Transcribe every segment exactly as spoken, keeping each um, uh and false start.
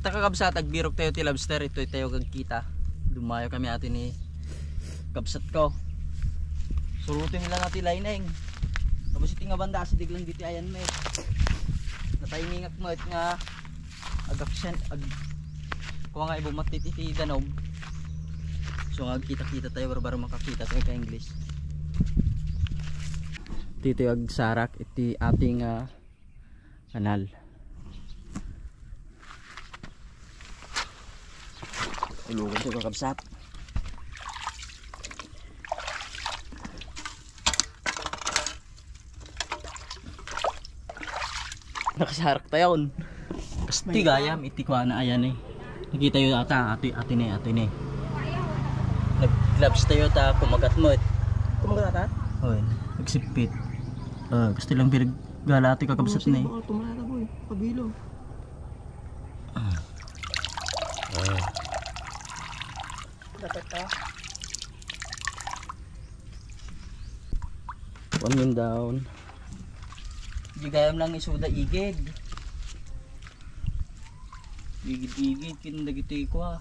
Kakabsat, agbirok tayo ti lobster, itoy tayo agkita. Dumayo kami ati ni kabsat ko. Surutin lang ati lining. Tapos iti nga banda, asideg lang diti ayan met. Nataingingak met nga agaksen, ag-, kuha nga ibumat iti danom. So, nga agkita-kita tayo, barbaro makakita tayo ka English. Dito yung agsarak, iti ating, ah, kanal. Ulugan to, kakabsat. Nakasarak tayo. Kasti gayam, iti kuana ayan eh. Nakita yu ata, ati, ati ni, ati ni. Nag-gloves tayo ta, kumagat mo eh. Kumagat ata? Oy, nagsipit. Ah, gusto lang pinag- Gala ti kakabsat ni. Boy, tumara ta, boy. Pabilo. Ah. Ah. Dapat ka. One man down. Di gayam lang isuda igid. Igid-igid, kin dagiti kwa.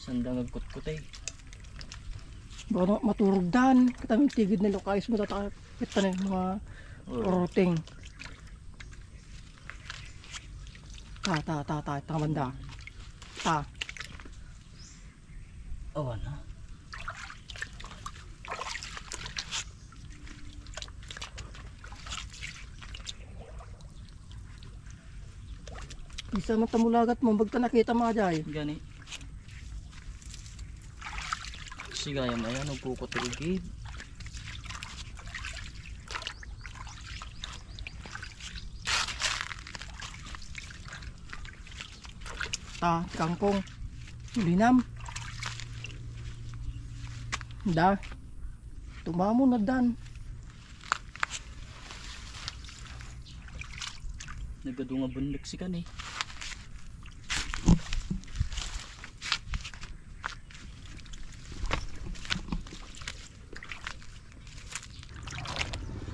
Sanda nga agkutkutay. Baka na maturog dan. Katamin tigid na lokayos mo, tata-, kita na yung mga Oo. Roteng. Ta, ta, ta, ta, ta, banda. Ta. Awan na. Bisa man ta mulagat mo, bagta nakita mo, ajay. Gani. Sigayam ayan, nagkukuturgid. Ta, kangkong. Linam. Da. Tumamo na dan. Nagadu nga bunlik si kan eh.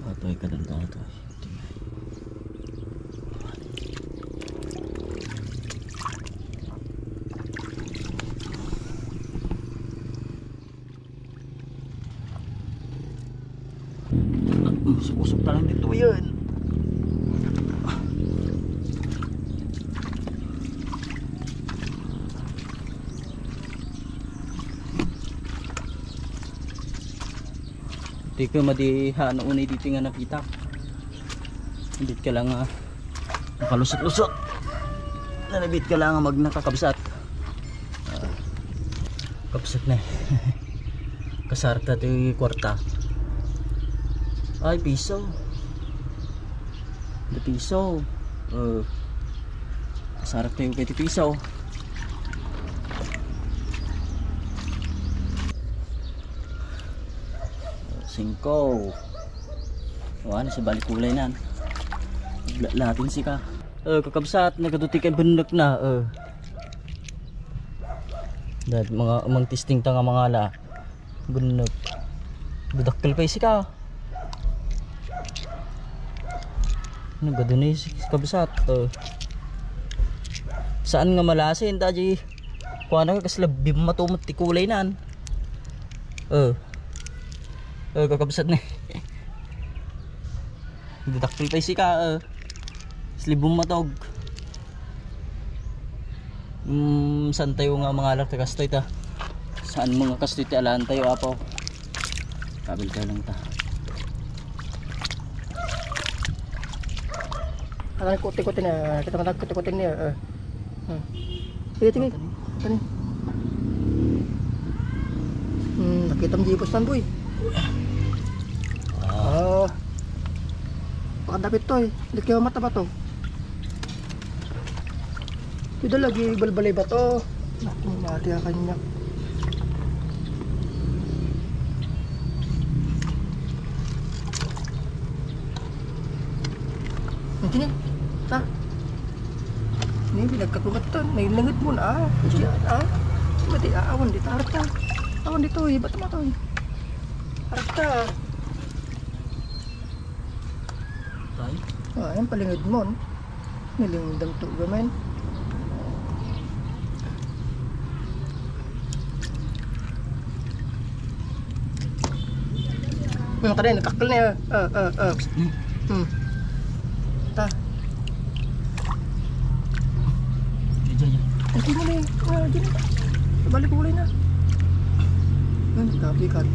Atoy, kadagda atoy. Usok-usok na lang dito yan. Di ka madi hano unay dito nga nakita. Hindi ka lang, ah, makalusot-lusot. Nalabit ka lang mag nakakabsat. Ah, kabsat na. Kasarta ti kwarta. Ay, piso. Di piso. Uh, kasarta yung pwede piso. Singko. Wala na si balik kulay nan. Latin si ka. Eh, kakabsat, nagaduti kay benek na, eh. Dahil mga, mga testing ta nga mga ala. Benek. Budakkel pa isi ka. Ano, gaduni si kabsat, eh. Saan nga malasin, taji? Kuha na ka, kasla bimmatumot ti kulay nan. Eh. Eh, kakabsat na. Didakkel pa isika, eh. Slibong matog. Hmm, saan tayo nga mga alak ta kastoy ta? Saan mga kastoy ti alaan tayo, apo? Kabil tayo lang ta. Alam ko, tiko, tin, eh, kita matag, tiko, tin, eh, eh. Hmm. Sige, sige. Kani? Hmm, nakita mo di postan, boy. Ah. Ah. Pakadapit to eh. Hindi kayo mata ba to? Ito lagi balbalay ba to? Naku, mati ka kanya. Ang kini? Ta? Ni, pinagkatugat to. Nailangit mo na, ah. Siya, ah. Mati, ah, awan di ta. Arta. Awan di to, eh. Ba't mo to, eh? Arta. Tay? Ah, ayan, palingid mo, no? Nilingdam to gamin. Hmm, tara, nagkakal na yan. Ah, ah, ah. Hmm. Ta. Diyan, diyan. Ay, di mo na eh. Ah, di na. Balik mo na. Hmm, kapikat.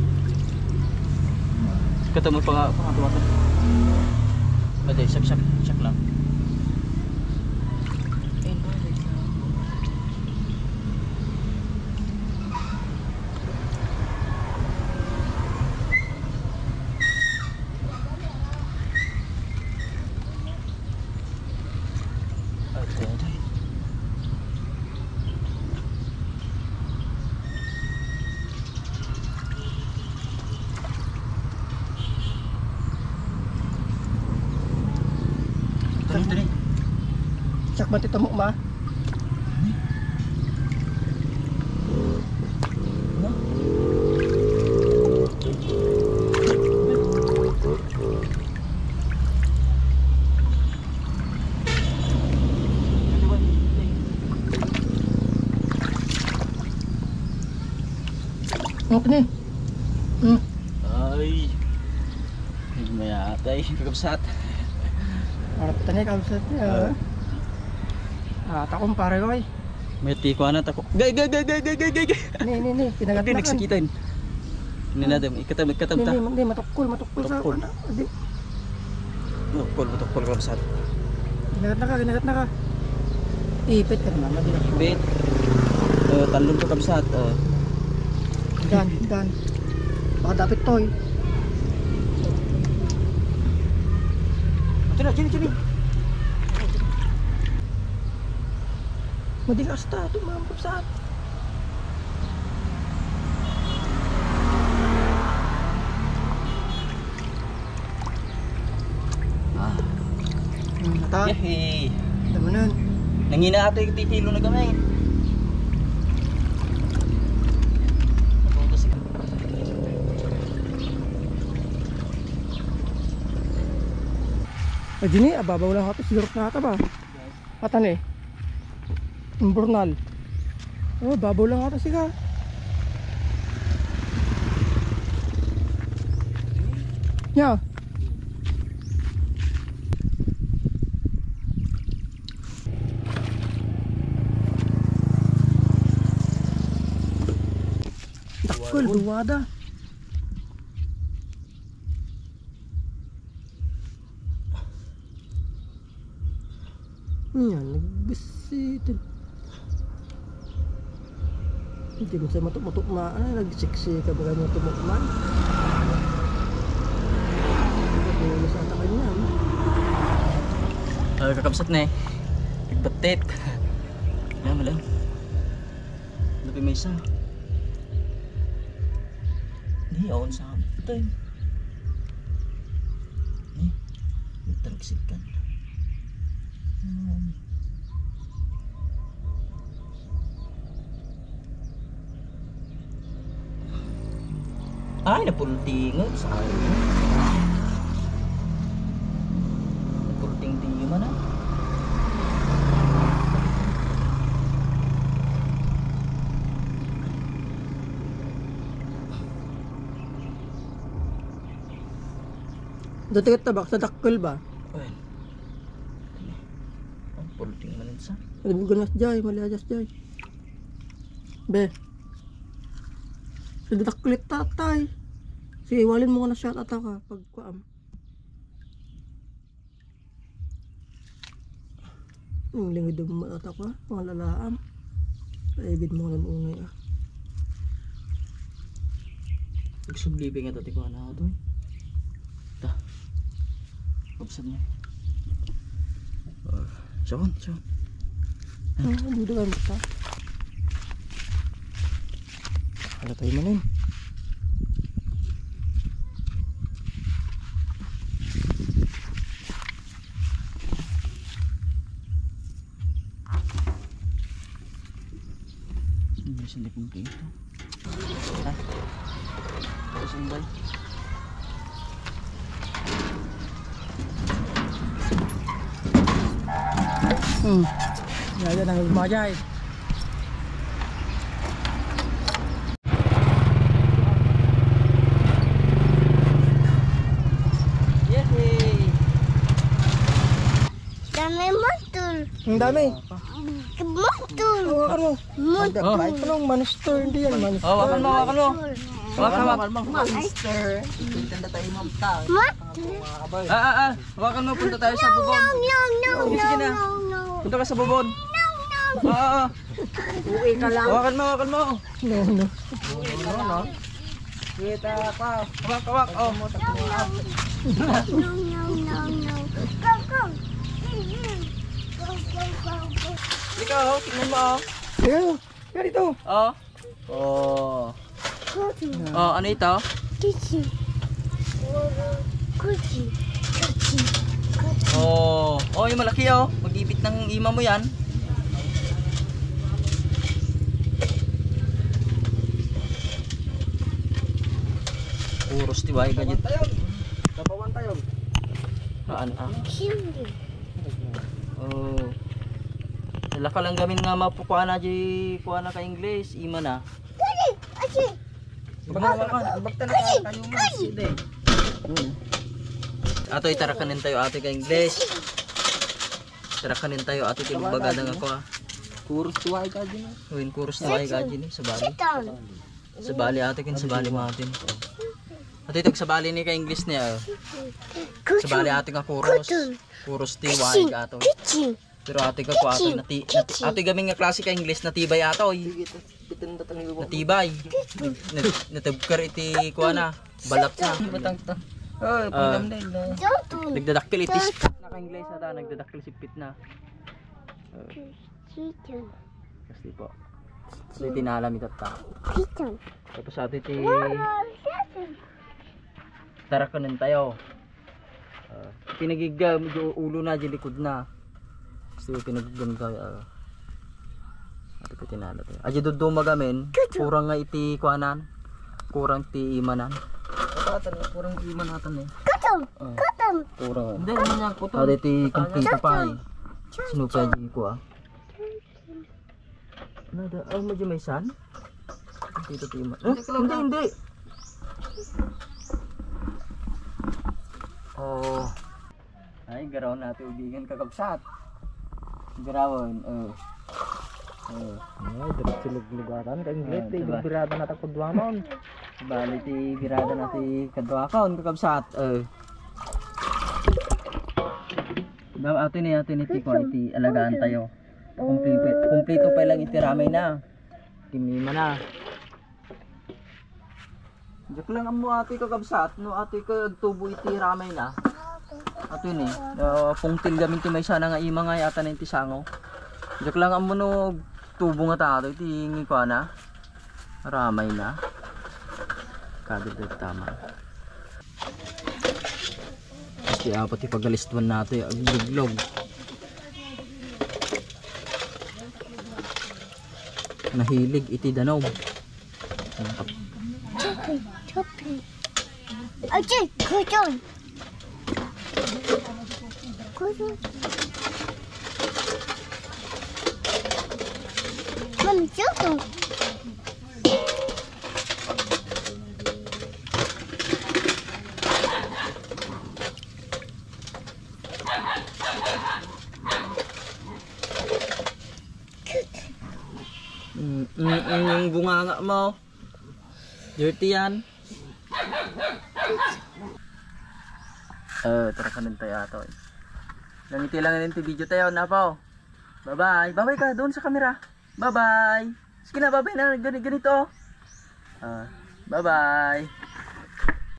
Kata mo pa nga, pa nga tuwatan. Pwede, siyak, siyak, siyak lang. Tara, tara. Siak man ti tumukma. Okay ni. Hmm. Ay. Ay, mayatay, kakabsat. Parang tani, kabsat niya. Ah. Ah, takong pare ko, eh. May tikuan na tako. Gay, gay, gay, gay, gay, gay, gay, gay. Ni, ni, ni, kinagat. Hindi na kan. Nagsakitan. Hindi na, dam. Ikatam, ikatam ta. Hindi, hindi, matukkol, matukkol sa, Matukkol. Ano, hindi. Matukkol, matukkol, kabsat. Kinagat na ka, kinagat na ka. Ipit ka naman, madi na. Ipit. Oh, talon to, kabsat. Oh. Dan, dan. Baka dapit to, eh. Ito na, Jimmy, Jimmy. Madigas ta, ito, mga kabsat. Ah. Hmm, ata. Yehey. Tama nun. Nangina ato yung titilo na gamay. Ay, dini, ababaw lang ako, siguro na ata ba? Atan eh. Ang burnal. Oh, babaw lang ata siya. Nya. Dakkel, duwada. Yan, nagbisitin. Hindi mo sa matuk-matuk na, ah, nagseksi ka ba mo tumukman? Hindi mo sa takan niya, no? Ah, kakabsat na eh. Nagbatit. Alam mo lang. Labi may isa. Ni, awan sa amin. Ito eh. Ni, nagtalagsid ka. Ay, napultingan. Sayang. Napulting di man, ah. Dati ka tabak sa dakkel ba? Ay. Ang pulting man sa. Ano mo ganas, Jay? Maliajas, Jay. Be. Sa dakkel tatay. Sige, walin mo nga na shot ata ka. Pagkuam. Ang lingid mo ata ka. Mga lalaam. Paigid mo nga ungay, ah. Pagsubli pa nga ito, tikuan na ito. Ta. Buksan niya. Ah, siya man, siya man. Ah, dito ka, basta. Wala tayo manin. Hindi, sa likod kayo. Ha? Tapos ang bal? Hmm. Yan, yan ang lumajay. Yehey! Dami motor. Ang dami. Motor. Oh, ano? Motor. Ay, anong monster? Hindi yan, monster. Oh, hawakan mo, hawakan mo. Hawakan mo. Hawakan mo. Monster. Tanda tayo, ma'am, ta. Motor. Ah, ah, ah. Hawakan mo, punta tayo sa bubon. No, no, no, Sige na. no, no. Punta ka sa bubon. No, no. Ah, ah. Uwi ka lang. Hawakan mo, hawakan mo. No, no. Uwi ka lang. Kita pa. Hawak, hawak. Oh. No, no, no, no. Go, go. Go, go, go, go. Ikaw, oh, tingnan mo, oh. Yeah. Ganito. Oh. Oh. Kuchi. Oh, ano ito? Kuchi. Kuchi. Kuchi. Kuchi. Oh. Oh, yung malaki, oh. Mag-ipit ng ima mo yan. Puros tiwai ka dyan. Tayo. Tapawan tayo. Saan, ah? Siyempre. Oh. Dala ka lang gamin nga mapukuana di kuana ka English, ima na. Dali, asi. Baka, baka, baka na kayo mo, side. Hmm. Ato, itarakan tayo, ate, ka English. Itarakan tayo, ate, kay bagada nga ko, ah. Kuros tuway ka din, ah. Uwin, kuros tuway ka din, eh, sabali. Sit down. Sabali, ate, kin sabali mo, ate. Ate, itag sabali ni ka English niya, oh. Sabali, ate, nga kuros. Kuros tuway ka, ato. Kitchen. Pero ate ka ko, atoy, Kitchen, nati-, nati-, kitchen. Atoy, gamin nga klase ka English, natibay atoy. Sige, ito, ito, ito, ito, ito. Natibay. Nat-, natubkar iti kuana, balat na. Batang to. Oh, Ah. Pagdamdam na. Joto. Nagdadakkel iti sipit na ka English ata, nagdadakkel sipit na. Oh. Kitchen. Kasi po. Iti tinalam itatta. Kitchen. Tapos atoy ti Wow, kitchen. Tarakan tayo. Ah, pinagigga, medyo ulo na, di likod na. Gusto ko pinagiggan tayo, ah. Ito po tinalo tayo. Aja duduma gamin, Kuto. Kurang nga iti kuanan. Kurang ti imanan. Atan, kurang iman atan eh. Kuto! Ah. Kuto! Kurang. Hindi, ano niya, kuto. Ada ti kumpleto pa eh. Kuto. Sino pa yung kuha? Nada, oh, medyo may san? Dito, Tima. Eh, Hindi, hindi, hindi. Oh. Ay, garaw na ito, ubigan kakabsat. Garawon, oh. Oh. Ay, diretso luglugaran. Kay Ah, English, diba? Birada na takod duamon. Bali, ti birada na ti kaduakon, kakabsat. Oh. Daw, ato ni, ato ni, ti, kuan, ti alagaan tayo. Kumplito, kumplito pa lang iti ramay na. Timima na. Diak lang ammo atoy kakabsat, no atoy ka agtubo iti ramay na. Atoy ni, ah, pungtil gamin ti maysa na nga ima nga yata na iti sango. Diak lang ammo no tubo nga ta atoy ti ngikuana. Ramay na. Kadagdag tama. Ti apat ti pagalistuan nato, ya, agluglog. Nahilig iti danum. Chopping, chopping. Ajay, kuton. Kuton. Mami, chopping. Mm, mm, mm, yung bunganga mo. Dirty yan. Eh, tara ka tayo ato. Nangiti lang din ti video tayo, napaw. Bye-bye. Bye-bye ka doon sa camera. Bye-bye. Sige na, bye-bye na. Gani-, ganito. Ah, bye-bye.